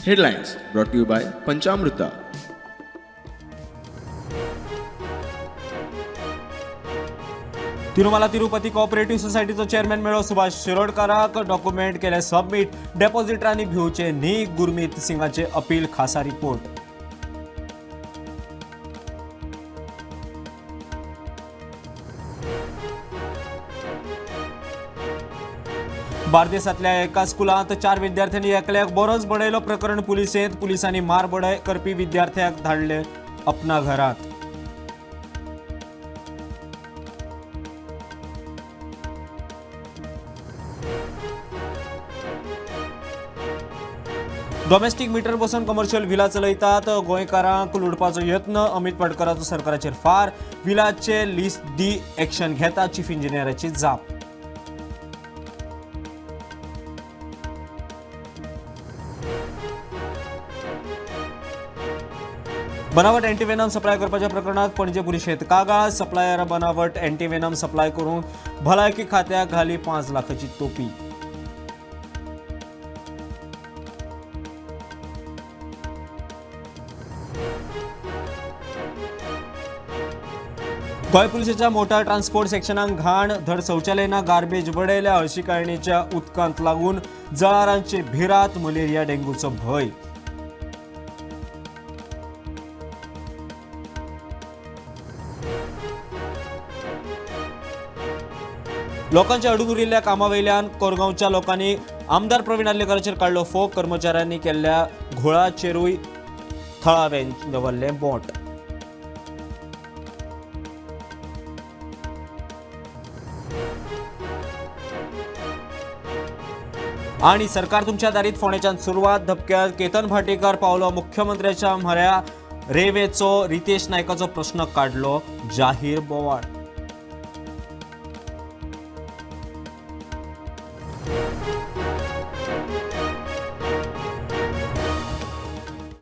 Headlines brought to you by Panchamruta. Tirumala Tirupati cooperative सोसायटीचो chairman मेळ्ळो सुभाष शिरोडकाराक document केले सबमीट. डेपॉझिटरांनी भिवचे न्ही, गुरमीत सिंगाचे अपील. खासा रिपोर्ट. बार्देसांतल्या एका स्कुलांत 4 विद्यार्थ्यांनी एकल्याक बरोच बडयलो. प्रकरण पुलिसेंत. पुलिसांनी मार बडय करपी विद्यार्थ्याक धाडले अपना घरात. डोमेस्टीक मिटर बसून कमर्शियल विला चलयतात, गोंयकारांक लुडपाचो यत्न. अमित पाटकराचो सरकाराचेर फार. विलाचे लिस्ट डी एक्शन घेता, चीफ इंजिनियराची जाप. बनावट अँटीवेनम सप्लाय करपाच्या प्रकरणात पणजे पुलिशेंत कागाळ. सप्लायर बनावट अँटीवेनम सप्लाय करून भलायकी खात्याक घाली 5 लाखाची तोपी. गोंय पुलिसेच्या मोटार ट्रान्सपोर्ट सेक्शनाक घाण. धड शौचालय ना, गार्बेज बडयल्या. हळशिकायणीच्या उदकांत लागून जळारांची भिरांत. मलेरिया डेंग्यूचो भंय. लोकांच्या अडून उरिल्ल्या कामावयल्यान कोरगांवच्या लोकांनी आमदार प्रवीण आर्लेकराचेर काडलो फोग. कर्मचाऱ्यांनी केल्ल्या घोळाचेरूय थळाव्यांनी दवरलें बोट. आणि सरकार तुमच्या दारीत फोंडेच्यान सुरवात. धपक्यात केतन भाटीकर पावलो मुख्यमंत्र्याच्या म्हऱ्या. रेवेचो रितेश नायकाचो प्रश्न काडलो जाहीर बोवाळ.